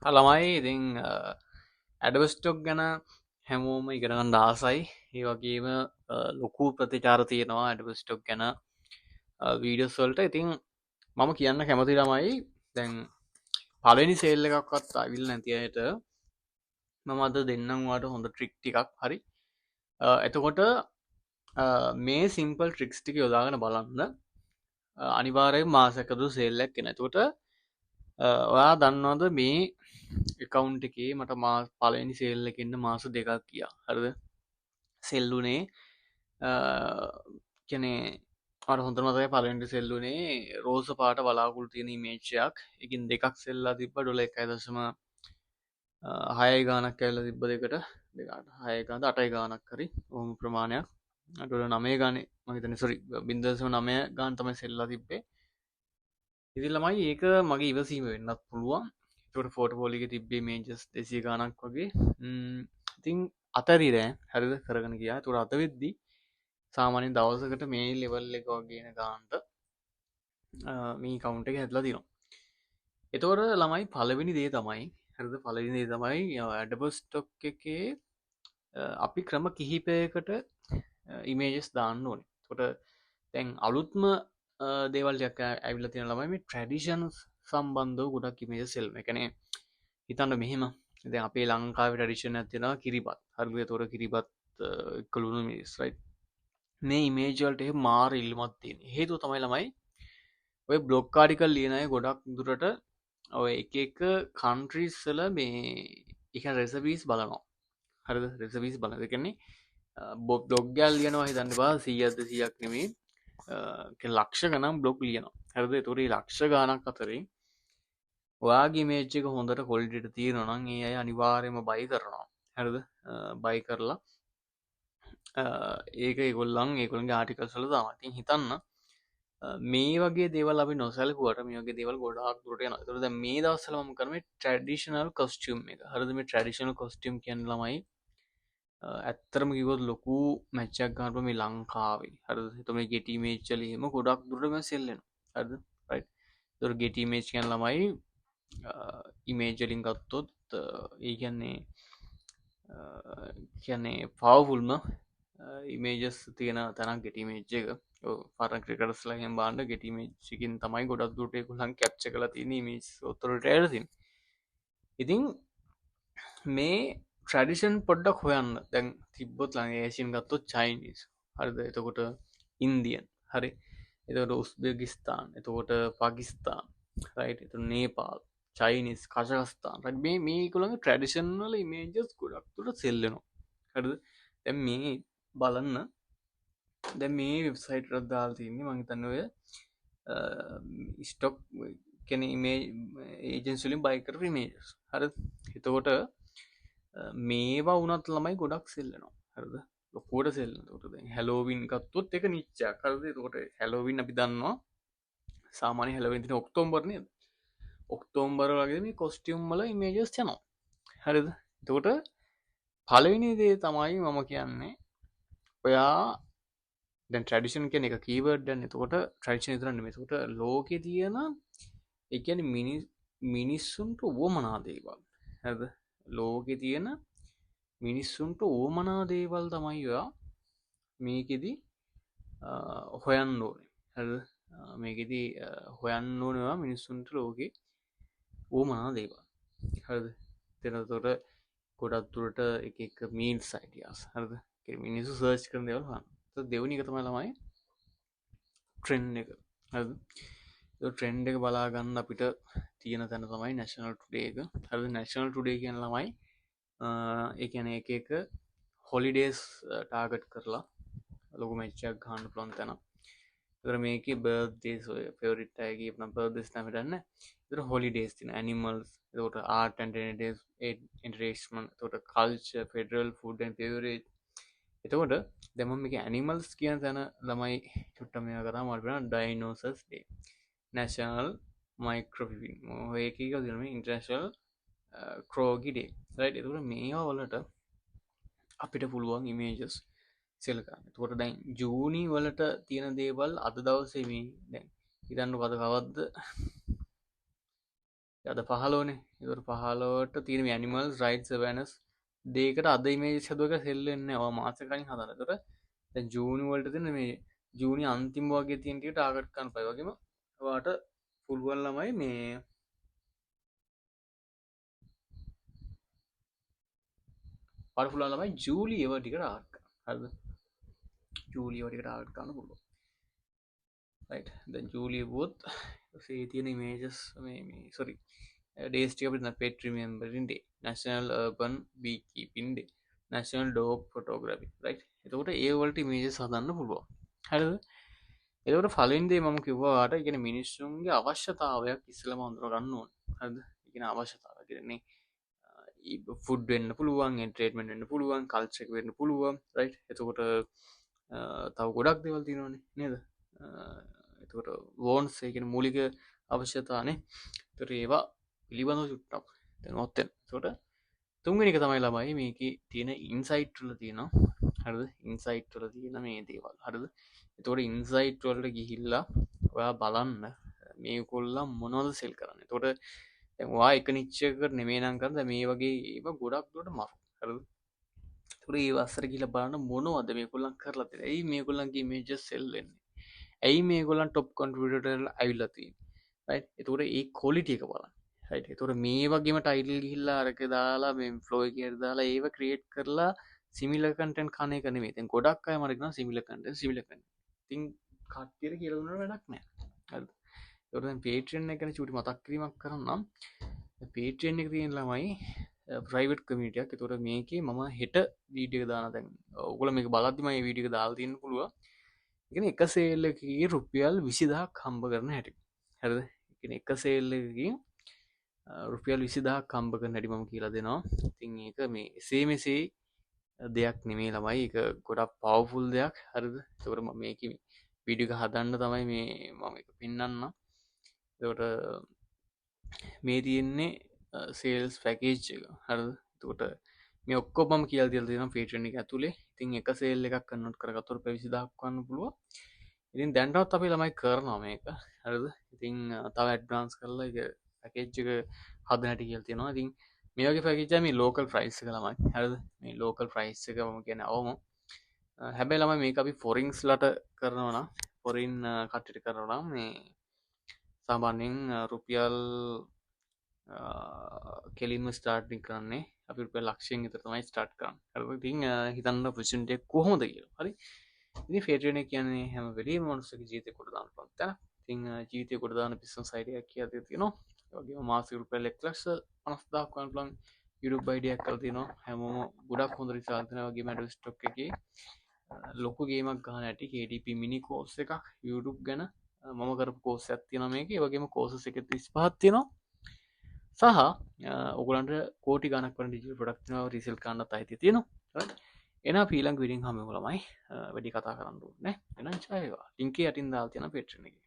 ළමයි, ඉතින් ඇඩෝබ් ස්ටොක් ගැන හැමෝම ඉගෙන ගන්න ආසයි. ඒ වගේම ලොකු ප්‍රතිචාර තියෙනවා ඇඩෝබ් ස්ටොක් ගැන වීඩියෝස් වලට. ඉතින් මම කියන්න කැමති ළමයි, දැන් පළවෙනි සේල් එකක්වත් ආවිල්ලා නැති අයට මම අද දෙන්නම් ඔයාලට හොඳ ට්‍රික් ටිකක්. හරි. එතකොට මේ සිම්පල් ට්‍රික්ස් ටික යොදාගෙන බලන්න, අනිවාර්යයෙන්ම මාසයක් ඇතුළත සේල් එකක් එනවා. එතකොට ඔයා දන්නවද මේ ඇකවුන්ට් එකේ මට පළවෙනි සේල් එක එන්න මාස 2ක් ගියා. හරිද? සෙල් උනේ කියන්නේ අර හොඳට මතකයි, පළවෙනි සෙල් උනේ රෝස පාට වලාකුළු තියෙන ඉමේජ් එකක්. ඒකින් දෙකක් සෙල්ලා තිබ්බා ඩොලර් එකයි දශම හයයි ගාණක් ඇවිල්ලා තිබ්බ දෙකට. දෙකට හයයි ගානද අටයි ගාණක් හරි ඔහොම ප්‍රමාණයක්. ඩොලර් නවය ගානේ මං හිතන්නේ, සෝරි, 0.9 ගාන තමයි සෙල්ලා තිබ්බේ. ඉතින් ළමයි, ඒක මගේ ඉවසීම වෙන්නත් පුළුවන්. ඒකට පෝට්ෆෝලියෝ එකේ තිබ්බේ ඉමේජස් 200 ගාණක් වගේ. ඉතින් අතරිරෑ හරිද කරගෙන ගියා. ඒතකොට අත වෙද්දි සාමාන්‍යයෙන් දවසකට මේ ලෙවල් එක වගේ එන ගානට මේ ඇකවුන්ට් එක හැදලා තියෙනවා. එතකොට ළමයි, පළවෙනි දේ තමයි, හරිද, පළවෙනි දේ තමයි ඇඩෝබ් ස්ටොක් එකේ අපි ක්‍රම කිහිපයකට ඉමේජස් දාන්න ඕනේ. එතකොට දැන් අලුත්ම දේවල් ටිකක් ඇවිල්ලා තියෙන ළමයි, මේ ට්‍රැඩිෂන්ස් සම්බන්ධව ගොඩක් ඉමේජස් සෙල්. ඒ කියන්නේ හිතන්න මෙහෙම, දැන් අපේ ලංකාවේ ට්‍රැඩිෂන් එකක් තියෙනවා කිරිබත්. හරිද? එතකොට කිරිබත් එක්ක ලුණු මිරිස්, රයිට්. මේ ඉමේජ් වලට එහෙම මාර ඉල්ලුමක් තියෙන. හේතුව තමයි ළමයි, ඔය බ්ලොග් ආටිකල් ලියන අය ගොඩක් දුරට ඔය එක එක කන්ට්‍රීස් වල මේ ඒ කියන්නේ රෙසිපීස් බලනවා. හරිද? රෙසිපීස් බලනවා. ඒ කියන්නේ බ්ලොග් එකක් ලියනවා හිතන්න එපා, 100ක් 200ක් නෙමෙයි. ඒ ලක්ෂ ගණන් බ්ලොග් ලියනවා. හරිද? ඒතකොට මේ ලක්ෂ ගණක් අතරින් ඔයාගේ ඉමේජ් එක හොඳට ක්වොලිටියට තියෙනවා නම් ඒ අය අනිවාර්යයෙන්ම බයි කරනවා. හරිද? බයි කරලා ඒක ඒගොල්ලන්ගේ ආටිකල්ස් වල දානවා. ඉතින් හිතන්න, මේ වගේ දේවල් අපි නොසැලකුවට මේ වගේ දේවල් ගොඩාක් දුරට යනවා. ඒතකොට දැන් මේ දවස්වල මම කරන්නේ මේ ට්‍රැඩිෂනල් කොස්ටියුම් එක. හරිද? මේ ට්‍රැඩිෂනල් කොස්ටියුම් කියන්නේ ළමයි, ඇත්තටම කිව්වොත් ලොකු මැච් එකක් ගන්න පුළුවන් මේ ලංකාවේ. හරිද? එතකොට මේ ගෙටි ඉමේජ් වල එහෙම ගොඩක් දුරට මම සෙල් වෙනවා. හරිද? රයිට්. ඒතකොට ගෙටි ඉමේජ් කියන්නේ ළමයි, ඉමේජ් වලින් ගත්තොත් ඒ කියන්නේ පවර්ෆුල්ම ඉමේජස් තියෙන තැනක් ගෙටි ඉමේජ් එක. ඔව්, ෆරන් ක්‍රිකටර්ස්ලා එහෙම බලන්න ගෙටි ඉමේජ් එකකින් තමයි ගොඩක් දුරට ඒගොල්ලන් කැප්චර් කරලා තියෙන ඉමේජ් ඔතොරිටි ඇවිල්ලා තියෙන්නේ. ඉතින් මේ ට්‍රැඩිෂන් පොඩ්ඩක් හොයන්න. දැන් තිබ්බොත් ළඟ ඒෂියන් ගත්තොත් චයිනීස්. හරිද? එතකොට ඉන්දියන්. හරි. එතකොට උස්බෙකිස්තාන්, එතකොට පාකිස්තාන්, රයිට්, එතකොට නේපාල්, චයිනීස්, කසකස්තාන්. රයිට්, මේ මේගොල්ලන්ගේ ට්‍රැඩිෂන් වල ඉමේජස් ගොඩක් දුරට සෙල් වෙනවා. හරිද? දැන් මේ බලන්න, දැන් මේ වෙබ්සයිට් එකට දාලා තියෙන්නේ මං හිතන්නේ ඔය ස්ටොක් කියන්නේ ඉමේජ් ඒජන්සි වලින් බයි කරපු ඉමේජස්. හරිද? එතකොට මේවා වුණත් ළමයි ගොඩක් සෙල් වෙනවා. හරිද? ලොකුවට සෙල් වෙනවා. එතකොට දැන් හැලෝවින් ගත්තොත් ඒක නිච් එකක්. හරිද? එතකොට හැලෝවින් අපි දන්නවා සාමාන්‍ය හැලෝවින් තියෙන ඔක්තෝබර් නේද? ඔක්තෝබර් වගේ මේ කොස්ටියුම් වල ඉමේජස් යනවා. හරිද? එතකොට පළවෙනි දේ තමයි මම කියන්නේ, ඔයා දැන් ට්‍රැඩිෂන් කියන එක කීවර්ඩ් දැන්. එතකොට ට්‍රැඩිෂන් විතරක් නෙමෙයි. එතකොට ලෝකේ තියෙන ඒ කියන්නේ මිනිස්සුන්ට උවමනා දේවල්. හරිද? ලෝකේ තියෙන මිනිස්සුන්ට උවමනා දේවල් තමයි ඔයා මේකෙදි හොයන්න ඕනේ. හරිද? මේකෙදි හොයන්න ඕනේ ඔයා මිනිස්සුන්ට ලෝකේ උවමනා දේවල්. හරිද? එතකොට ගොඩක් දුරට එක එක මීල්ස් අයිඩියාස්. හරිද? ඒ මිනිස්සු සර්ච් කරන දේවල් හොයන්න. එතකොට දෙවෙනි එක තමයි ළමයි ට්‍රෙන්ඩ් එක. හරිද? ඒ ට්‍රෙන්ඩ් එක බලා ගන්න අපිට තියෙන තැන තමයි නැෂනල් ටුඩේ එක. හරිද? නැෂනල් ටුඩේ කියන ළමයි, ඒ කියන්නේ එක එක හොලිඩේස් ටාගට් කරලා ලොකු මැච් එකක් ගහන්න පුළුවන් තැන. ඒතර මේකේ බර්ත්ඩේස් ඔය ෆේවරිට් අය කියපු නම් බර්ත්ඩේස් තමයි දන්නේ. ඒතර හොලිඩේස් තියෙන ඇනිමල්ස්, එතකොට ආර්ට් ඇන්ඩ් එන්ටර්ටේන්මන්ට්, එතකොට culture, federal food and beverage. එතකොට දැන් මම මේකේ ඇනිමල්ස් කියන තැන ළමයි චුට්ටක් මේවා කරාම මට පේනවා ඩයිනෝසර්ස් ඩේ, නැෂනල් මයික්‍රොෆිල්ම්, ඔය එක එක තියෙනවා මේ ඉන්ටර්නැෂනල් ක්‍රෝගි ඩේ. රයිට්. එතකොට මේවා වලට අපිට පුළුවන් ඉමේජස් සෙල් කරන්න. එතකොට දැන් ජූනි වලට තියෙන දේවල් අද දවසේ මේ දැන් හිතන්නකෝ අද කවද්ද? අද 15 නේ. ඒතකොට 15ට තියෙන මේ ඇනිමල්ස් රයිට්ස් අවෙයාර්නස් ඩේ එකට අද ඉමේජස් හදුවා කියලා සෙල් වෙන්නේ නැහැ. ඔයා මාස කලින් හදලා. ඒතකොට දැන් ජූනි වලට තියෙන මේ ජූනි අන්තිම වගේ තියෙන ටික ටාගට් කරන්න පුළුවන්. ඒ වගේම ඔයාට පුළුවන් ළමයි මේ ඔයාට පුළුවන් ළමයි ජූලි ඒවා ටික ටාගට් කරන්න. හරිද? ජූලි ඒවා ටික ටාගට් කරන්න පුළුවන්. රයිට්. දැන් ජූලි වුවොත් ඊපස්සේ තියෙන ඉමේජස් මේ මේ සෝරි ඩේස් ටික අපිට pet රිමෙම්බරින් day, national urban bee keeping day, national dog photography. Right. එතකොට ඒ වලට ඉමේජස් හදන්න පුළුවන්. හරිද? එතකොට පළවෙනි දේ මම කිව්වා ඔයාට, ඒ කියන්නේ මිනිස්සුන්ගේ අවශ්‍යතාවයක් ඉස්සෙල්ලාම හඳුනා ගන්න ඕනේ. හරිද? ඒ කියන්නේ අවශ්‍යතාවය කියන්නේ ෆුඩ් වෙන්න පුළුවන්, එන්ටර්ටේන්මන්ට් වෙන්න පුළුවන්, කල්චර් එක වෙන්න පුළුවන්. රයිට්. එතකොට තව ගොඩක් දේවල් තියෙනවනේ නේද? එතකොට වෝන්ස්, ඒ කියන්නේ මූලික අවශ්‍යතානේ. එතකොට ඒවා පිළිබඳව චුට්ටක් දැනුවත් වෙන්න. එතකොට තුන්වෙනි එක තමයි ළමයි මේකේ තියෙන ඉන්සයිට් වල තියෙනවා. හරිද? ඉන්සයිට් වල තියෙන මේ දේවල්. හරිද? එතකොට ඉන්සයිට් වලට ගිහිල්ලා ඔයා බලන්න මේගොල්ලන් මොනවද සෙල් කරන්නේ. එතකොට දැන් ඔයා එක නිච් එකකට නෙමෙයි නම් කරන්නේ. දැන් මේ වගේ ඒවා ගොඩක් දුරට මරු. හරිද? එතකොට ඒ වස්සර ගිහිල්ලා බලන්න මොනවද මේගොල්ලන් කරලා තියෙන්නේ. ඇයි මේගොල්ලන්ගේ ඉමේජස් සෙල් වෙන්නේ? ඇයි මේගොල්ලන් ටොප් කන්ට්‍රිබියුටර් වල ඇවිල්ලා තියෙන්නේ? රයිට්. එතකොට ඒ ක්වොලිටි එක බලන්න. රයිට්. එතකොට මේ වගේම ටයිටල් ගිහිල්ලා අරක දාලා මේ ෆ්ලෝ එකේ හරි දාලා ඒව ක්‍රියේට් කරලා සිමිලර් කන්ටෙන්ට් කන එක නෙමෙයි. දැන් ගොඩක් අය මට කියනවා සිමිලර් කන්ටෙන්ට්, සිමිලර් කන්ටෙන්ට්. ඉතින් කට්ටියට කියලා දුන්නාට වැඩක් නෑ. හරිද? ඒකට දැන් Patreon එක ගැන චූටි මතක් කිරීමක් කරන්නම්. දැන් Patreon එක තියෙන ළමයි ප්‍රයිවට් කමියුනිටි එකක්. ඒතකොට මේකේ මම හෙට වීඩියෝ එක දානවා. දැන් ඔයගොල්ලෝ මේක බලද්දි මම මේ වීඩියෝ එක දාලා තියෙන්න පුළුවන්. ඒ කියන්නේ එක සේල් එකකින් රුපියල් 20000ක් හම්බ කරන හැටි. හරිද? ඒ කියන්නේ එක සේල් එකකින් රුපියල් 20000ක් හම්බ කරන හැටි මම කියලා දෙනවා. ඉතින් ඒක මේ එසේ මෙසේ දෙයක් නෙමෙයි ළමයි. ඒක ගොඩක් පවර්ෆුල් දෙයක්. හරිද? ඒතකොට මම මේකේ වීඩියෝ එක හදන්න තමයි මේ මම ඒක පෙන්නන්නම්. ඒතකොට මේ තියෙන්නේ සේල්ස් පැකේජ් එක. හරිද? එතකොට මේ ඔක්කොම මම කියලා දීලා තියෙනවා Patreon එක ඇතුලේ. ඉතින් එක සේල් එකක් කන්වර්ට් කරගත්තොත් රුපියල් 20000ක් වන්න පුළුවන්. ඉතින් දැනටවත් අපි ළමයි කරනවා මේක. හරිද? ඉතින් තව ඇඩ්වාන්ස් කරලා ඒක පැකේජ් එක හදන හැටි කියලා තියෙනවා. ඉතින් මේ වගේ පැකේජ් එක මේ ලෝකල් ප්‍රයිස් එක ළමයි. හරිද? මේ ලෝකල් ප්‍රයිස් එක මම කියන්නේ අවම. හැබැයි ළමයි මේක අපි ෆොරින්ස් ලට කරනවා නම්, ෆොරින් කට්ටියට කරනවා නම් මේ සාමාන්‍යයෙන් රුපියල් කෙලින්ම ස්ටාර්ටින් කරන්නේ අපි රුපියල් ලක්ෂයෙන් විතර තමයි ස්ටාර්ට් කරන්නේ. හරිද? ඉතින් හිතන්න ඔපචුනිටි එක කොහොමද කියලා. හරි. ඉතින් Patreon එක කියන්නේ හැම වෙලෙම මනුස්සගේ ජීවිතේ කොට දාන්න පුළුවන් තැන. ඉතින් ජීවිතේ කොට දාන බිස්නස් අයිඩියා එකක් කියලා තියෙනවා. ඒ වගේම මාසික රුපියල් 1,50,000ක් වන්න පුළුවන් YouTube idea එකක් කරලා තියෙනවා. හැමෝම ගොඩක් හොඳ රිසල්ට් දෙනවා. ඒ වගේම Adobe Stock එකේ ලොකු ගේමක් ගහන හැටි KDP mini course එකක් YouTube ගැන මම කරපු කෝස් එකක් තියෙනවා මේකේ. ඒ වගේම කෝසස් එක 35ක් තියෙනවා. සහ ඔයගොල්ලන්ට කෝටි ගණක් වන ඩිජිටල් ප්‍රොඩක්ට් තියෙනවා, රීසෙල් කරන්නත් අයිතිය තියෙනවා. රයිට්. එහෙනම් අපි ඊළඟ වීඩියෝ එකෙන් හමු වෙමු ළමයි. වැඩි කතා කරන්න ඕනේ නෑ. එහෙනම් ජය වේවා. ලින්ක් එක යටින් දාලා තියෙනවා Patreon එකේ.